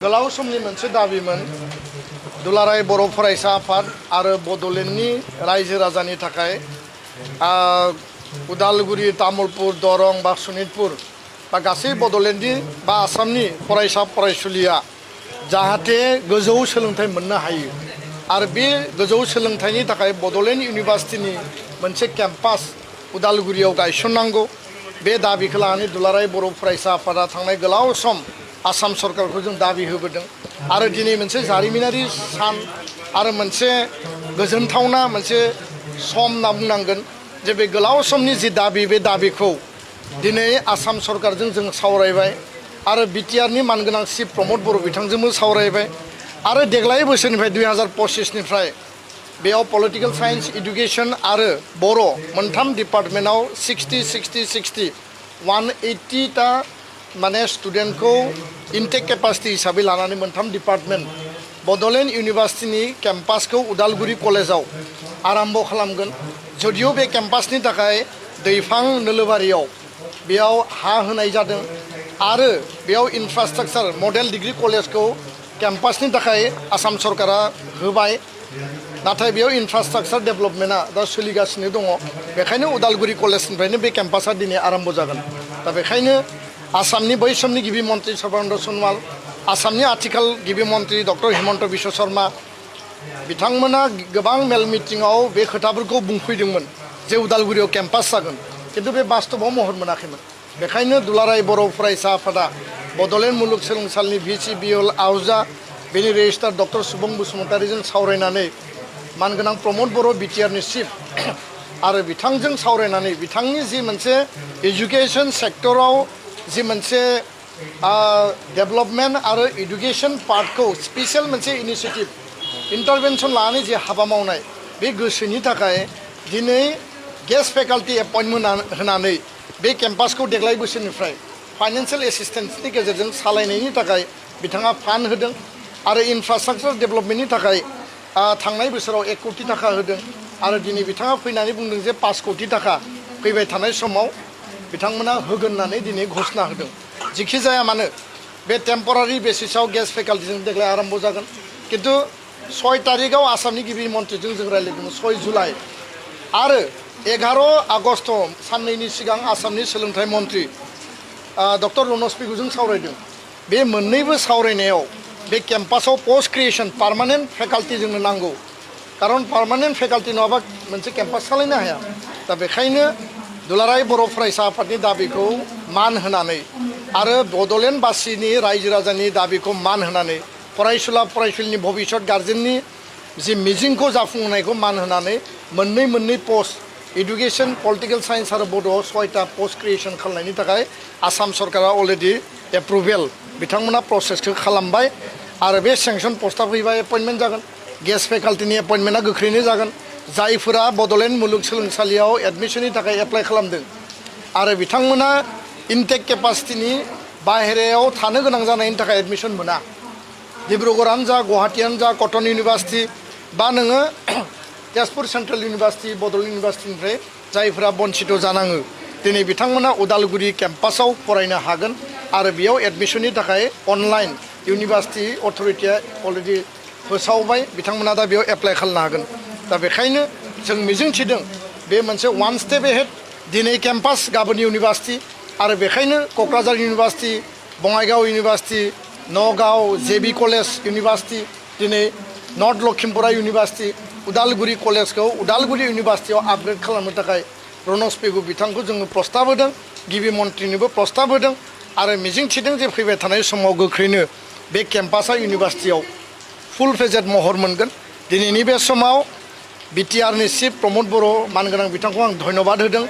गोलाव समनि मोनसे दाबिमोन दुलाराय बर' फरायसा आफाद आरो बड'लेण्डनि रायजो राजानि थाखाय उदालगुरि तामुलपुर दरं बा सनितपुर बा गासै बड'लेण्डनि बा आसामनि फरायसा फरायसुलिया जाहाथे गोजौ सोलोंथाइ मोननो हायो आरो बे गोजौ सोलोंथाइनि थाखाय बड'लेण्ड इउनिभार्सिटिनि मोनसे केम्पास उदालगुरियाव गायसननांगौ बे दाबिखौ लानानै दुलाराय बर' फरायसा आफादा थांनाय गोलाव सम आसाम सरकारखौ जों दाबि होबोदों आरो दिनै मोनसे जारिमिनारि सान आरो मोनसे गोजोनथावना मोनसे सम होनना बुंनांगोन जे बे गोलाव समनि जि दाबि बे दाबिखौ दिनै आसाम सरकारजों जों सावरायबाय आरो बिटिआरनि मानगोनां चिफ प्रमद बर' बिथांजोंबो सावरायबाय आरो देग्लाय बोसोरनिफ्राय 2025निफ्राय बेयाव पलिटिकल साइन्स इडुकेसन आरो बर' मोनथाम डिपार्टमेन्टआव 60 180टा माने स्टुडेन्टखौ इनटेक केपासिटी हिसाबै लानानै मोनथाम डिपार्टमेन्ट बड'लेण्ड इउनिभार्सिटिनि केम्पासखौ उदालगुरि कलेजाव आरम्भ खालामगोन जदिव बे केम्पासनि थाखाय दैफां नोलोबारियाव बेयाव हा होनाय जादों आरो बेयाव इनफ्रास्ट्राक्चार मडेल डिग्री कलेजखौ केम्पासनि थाखाय आसाम सरकारा होबाय नाथाय बेयाव इनफ्रास्ट्राक्चार डेभेलपमेन्टआ दा सोलिगासिनो दङ बेखायनो उदालगुरि कलेजनिफ्रायनो बे केम्पासआ दिनै आरम्भ जागोन दा बेखायनो आसामनि बै समनि गिबि मन्त्रि सर्बानन्द सनवाल आसामनि आथिखाल गिबि मन्त्रि डक्टर हिमन्त बिश्व शर्मा बिथांमोना गोबां मेल मिटिङाव बे खोथाफोरखौ बुंफैदोंमोन जे उदालगुरियाव केम्पास जागोन खिन्थु बे बास्तबाव महर मोनाखैमोन बेखायनो दुलाराय बर' फरायसा आफादा बड'लेण्ड मुलुगसोलोंसालिनि भिसि बिएल आहूजा बेनि रेजिस्ट्रार डक्टर सुबुं बसुमतारीजों सावरायनानै मानगोनां प्रमद बर' बिटिआरनि चिफ आरो बिथांजों सावरायनानै बिथांनि जि मोनसे एजुकेसन सेक्टराव जि मोनसे डेभेलपमेन्ट आरो इडुकेसन पार्टखौ स्पेसियेल मोनसे इनिसिएटिभ इन्टारभेनसन लानानै जे हाबा मावनाय बे गोसोनि थाखाय दिनै गेस्ट फेकाल्टि एपइन्टमेन्ट होनानै बे केम्पासखौ देग्लाय बोसोरनिफ्राय फाइनान्सियेल एसिस्टेन्सनि गेजेरजों सालायनायनि थाखाय बिथाङा फान्ड होदों आरो इनफ्रास्ट्राक्चार डेभेलपमेन्टनि थाखाय थांनाय बोसोराव 1 कोटि थाखा होदों आरो दिनै बिथाङा फैनानै बुंदों जे 5 कोटि थाखा फैबाय थानाय समाव बिथांमोना होगोन होननानै दिनै घोषणा होदों जिखि जाया मानो बे टेम्परारि बेसिसाव गेस्ट फेकाल्टिजों देग्लाय आरम्भ जागोन खिन्थु 6 तारिखआव आसामनि गिबि मन्त्रिजों जों रायज्लायदोंमोन 6 जुलाइ आरो 11 आगस्ट साननैनि सिगां आसामनि सोलोंथाइ मन्त्रि डक्टर रनज पेगुजों सावरायदों बे मोननैबो सावरायनायाव बे केम्पासाव पस्ट क्रिएसन पार्मानेन्ट फेकाल्टि जोंनो नांगौ खारन पार्मानेन्ट फेकाल्टि नङाबा मोनसे केम्पास सालायनो हाया दा बेखायनो दुलाराय बर' फरायसा आफादनि दाबिखौ मान होनानै आरो बड'लेण्डबासिनि रायजो राजानि दाबिखौ मान होनानै फरायसुला फरायसुलिनि भबिष्यत गार्जेननि जि मिजिंखौ जाफुंहोनायखौ मान होनानै मोननै पस्ट इडुकेसन पलिटिकेल साइन्स आरो बड'आव 6टा पस्ट क्रिएसन खालामनायनि थाखाय आसाम सरकारा अलरेडि एप्रुभेल बिथांमोना प्रसेसखौ खालामबाय आरो बे सेंसन पस्टआ फैबा एपइन्टमेन्ट जागोन गेस्ट फेकाल्टिनि एपइन्टमेन्टआ गोख्रैनो जागोन जायफोरा बड'लेण्ड मुलुगसोलोंसालियाव एडमिसननि थाखाय एप्लाइ खालामदों आरो बिथांमोना इनटेक केपासिटिनि बाहेरायाव थानो गोनां जानायनि थाखाय एडमिसन मोना डिब्रुगड़आनो जा गुवाहाटीयानो जा कटन इउनिभार्सिटि बा नोङो तेजपुर सेन्ट्रेल इउनिभार्सिटि बड'लेण्ड इउनिभार्सिटिनिफ्राय जायफोरा बन्सित जानाङो दिनै बिथांमोना उदालगुरि केम्पासाव फरायनो हागोन आरो बेयाव एडमिसननि थाखाय अनलाइन इउनिभार्सिटि अथरिटिया अलरेडि फोसावबाय बिथांमोना दा बेयाव एप्लाइ खालामनो हागोन दा बेखायनो जों मिजिंथिदों बे मोनसे 1 स्टेप एहेड दिनै केम्पास गाबोन इउनिभार्सिटि आरो बेखायनो Kokrajhar university Bongaigaon university Nagaon JB college university दिनै नर्थ लखिमपुरा इउनिभार्सिटि उदालगुरि कलेजखौ उदालगुरि इउनिभार्सिटियाव आपग्रेड खालामनो थाखाय रनज पेगु बिथांखौ जोङो प्रस्ताब होदों गिबि मन्त्रिनोबो प्रस्ताब होदों आरो मिजिंथिदों जे फैबाय थानाय समाव गोख्रैनो बे केम्पासआ इउनिभार्सिटियाव फुल फेजेड महर मोनगोन दिनैनि बे समाव बिटिआरनि चिफ प्रमद बर' मानगोनां बिथांखौ आं धन्यबाद होदों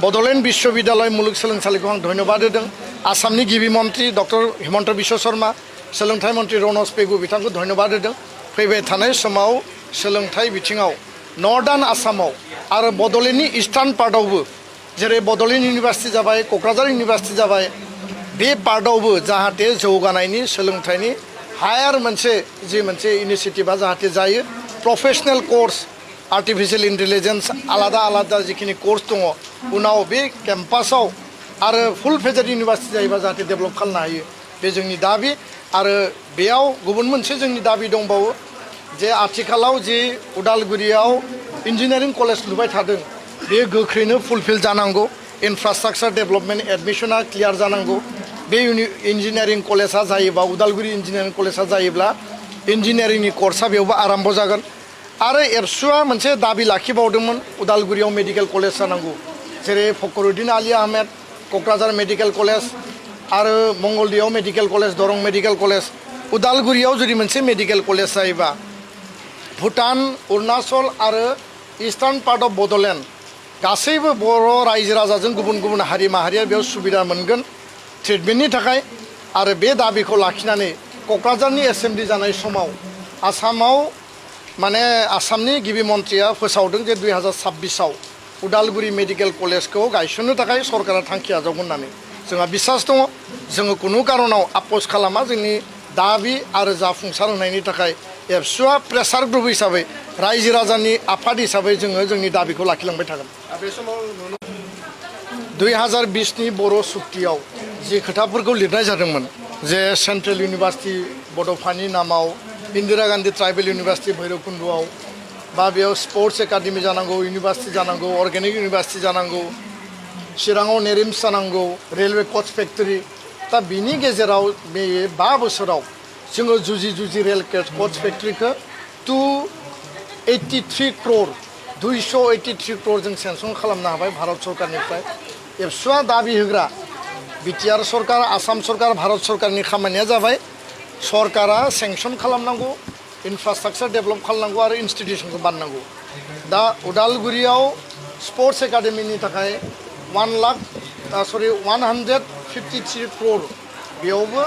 बड'लेण्ड बिश्वविद्यालय मुलुगसोलोंसालिखौ आं धन्यबाद होदों आसामनि गिबि मन्त्रि डक्टर हिमन्त बिश्व शर्मा सोलोंथाइ मन्त्रि रनज पेगु बिथांखौ धन्यबाद होदों फैबाय थानाय समाव सोलोंथाइ बिथिङाव नर्दार्न आसामाव आरो बड'लेण्डनि इस्टार्न पार्टआवबो जेरै बड'लेण्ड इउनिभार्सिटि जाबाय क'क्राझार इउनिभार्सिटि जाबाय बे पार्टआवबो जाहाथे जौगानायनि सोलोंथाइनि हायार मोनसे इनिसिएटिभा जाहाथे जायो प्रफेशनेल कोर्स आर्टिफिशियेल इन्टेलिजेन्स आलादा जिखिनि कोर्स दङ उनाव बे केम्पासाव आरो फुल फेजेड इउनिभार्सिटि जायोबा जाहाथे डेभेलप खालामनो हायो बे जोंनि दाबि आरो बेयाव गुबुन मोनसे जोंनि दाबि दंबावो जे आथिखालाव जि उदालगुरियाव इन्जिनियारिं कलेज लुबाय थादों बे गोख्रैनो फुलफिल जानांगौ इनफ्रास्ट्राक्चार डेभेलपमेन्ट एडमिशना क्लियार जानांगौ बे इन्जिनियारिं कलेजा जायोबा उदालगुरि इन्जिनियारिं कलेजा जायोब्ला इन्जिनियारिंनि कर्सआ बेयावबो आराम्भ जागोन आरो एबसुआ मोनसे दाबि लाखिबावदोंमोन उदालगुरियाव मेडिकेल कलेज जानांगौ जेरै फखरुद्दिन आली आहमेद क'क्राझार मेडिकेल कलेज आरो मंगलदैयाव medical college Darrang medical college उदालगुरियाव जुदि मोनसे मेडिकेल कलेज जायोबा भुटान अरुणाचल आरो इस्टार्न पार्ट अफ बड'लेण्ड गासैबो बर' रायजो राजाजों गुबुन गुबुन हारि माहारिया बेयाव सुबिदा मोनगोन ट्रिटमेन्टनि थाखाय आरो बे दाबिखौ लाखिनानै क'क्राझारनि एसेम्बलि जानाय समाव आसामाव माने आसामनि गिबि मन्थ्रिया फोसावदों जे 2026आव उदालगुरि मेडिकेल कलेजखौ गायसननो थाखाय सरकारा थांखि आजावगोन होननानै जोंहा बिसास दङ जोङो खुनु कारनाव आपस खालामा जोंनि दाबि आरो जाफुंसार होनायनि थाखाय एबसुआ प्रेसार ग्रुप हिसाबै रायजो राजानि आफाद हिसाबै जोङो जोंनि दाबिखौ लाखिलांबाय थागोन बे समाव 2020नि बर' सुक्तियाव जि खोथाफोरखौ लिरनाय जादोंमोन जे सेन्ट्रेल इउनिभार्सिटि बड'फानि नामाव इन्दिरा गान्धी ट्राइबेल इउनिभार्सिटि भैरबकुन्द'आव बा बेयाव स्पर्ट्स एकाडेमि जानांगौ इउनिभार्सिटि जानांगौ अर्गेनिक इउनिभार्सिटि जानांगौ चिराङाव नेरिम्स जानांगौ रेलवे कच फेक्टरि दा बिनि गेजेराव बे 5 बोसोराव जोङो जुजि रेल कच फेक्टरिखौ 283 क्र'र 283 क्र'र जों सेंसन खालामनो हाबाय भारत सरकारनिफ्राय एबसुआ दाबि होग्रा बिटिआर सरकार आसाम सरकार भारत सरकारनि खामानिया जाबाय सरकारा सेंसन खालामनांगौ इनफ्रास्ट्राक्चार डेभेलप खालामनांगौ आरो इन्स्टिटिउसनखौ बानायनांगौ दा उदालगुरियाव स्पर्ट्स एकाडेमिनि थाखाय 153 क्र'र बेयावबो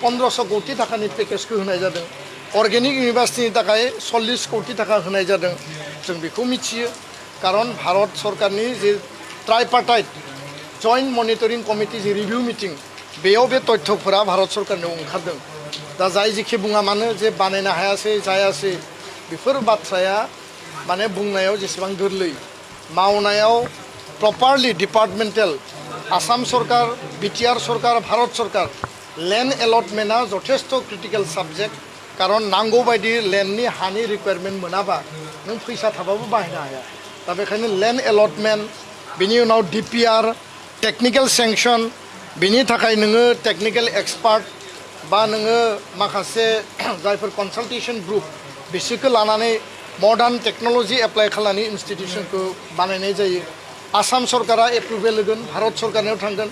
1500 कोटि थाखानि पेकेजखौ होनाय जादों अर्गेनिक इउनिभार्सिटिनि थाखाय 40 कोटि थाखा होनाय जादों जों बेखौ मिथियो कारन भारत सरकारनि जे ट्राइपार्टाइट जइन्ट मनिटरिं कमिटि जे रिभिउ मिटिं बेयाव बे तथ्यफोरा भारत सरकारनियाव ओंखारदों दा जाय जेखि बुङा मानो जे बानायनो हायासै जायासै बेफोर बाथ्राया माने बुंनायाव जेसेबां गोरलै मावनायाव प्रपारलि डिपार्टमेन्टेल आसाम सरकार बिटिआर सरकार भारत सरकार लेन्ड एलटमेन्टआ जथेस्थ क्रिटिकेल साबजेक्ट कारन नांगौ बायदि लेन्डनि हानि रिक्वायरमेन्ट मोनाबा नों फैसा थाबाबो बाहायनो हाया दा बेखायनो लेन्ड एलटमेन्ट बिनि उनाव डिपिआर टेक्निकेल सेंसन बिनि थाखाय नोङो टेक्निकेल एक्सपार्ट बा नोङो माखासे जायफोर कनसालटेसन ग्रुप बिसोरखौ लानानै मडार्न टेक्न'लजि एप्लाइ खालामनानै इन्स्टिटिउसनखौ बानायनाय जायो आसाम सरकारा एप्रुभेल होगोन भारत सरकारनियाव थांगोन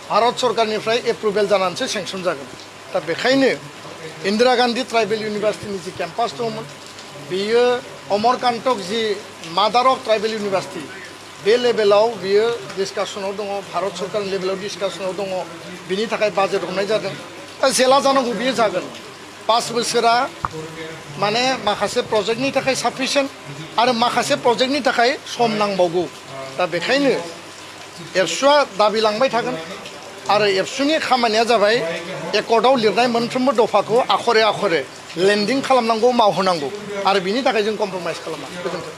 भारत सरकारनिफ्राय एप्रुभेल जानानैसो सेंसन जागोन दा बेखायनो इन्दिरा गान्धी ट्राइबेल इउनिभार्सिटिनि जि केम्पास दंमोन बेयो अमरकान्तक जि मादार अफ ट्राइबेल इउनिभार्सिटि बे लेभेलाव बियो डिसकासनाव दङ भारत सरकारनि लेभेलाव डिसकासनाव दङ बिनि थाखाय बाजेट हरनाय जादों दा जेला जानांगौ बियो जागोन 5 बोसोरा माने माखासे प्रजेक्टनि थाखाय साफिसियेन्ट आरो माखासे प्रजेक्टनि थाखाय सम नांबावगौ दा बेखायनो एबसुआ दाबि लांबाय थागोन आरो एबसुनि खामानिया जाबाय एकर्डआव लिरनाय मोनफ्रोमबो दफाखौ आखरे आखरे लेन्डिं खालामनांगौ मावहोनांगौ आरो बिनि थाखाय जों कमप्रमाइस खालामा गोजोन्थों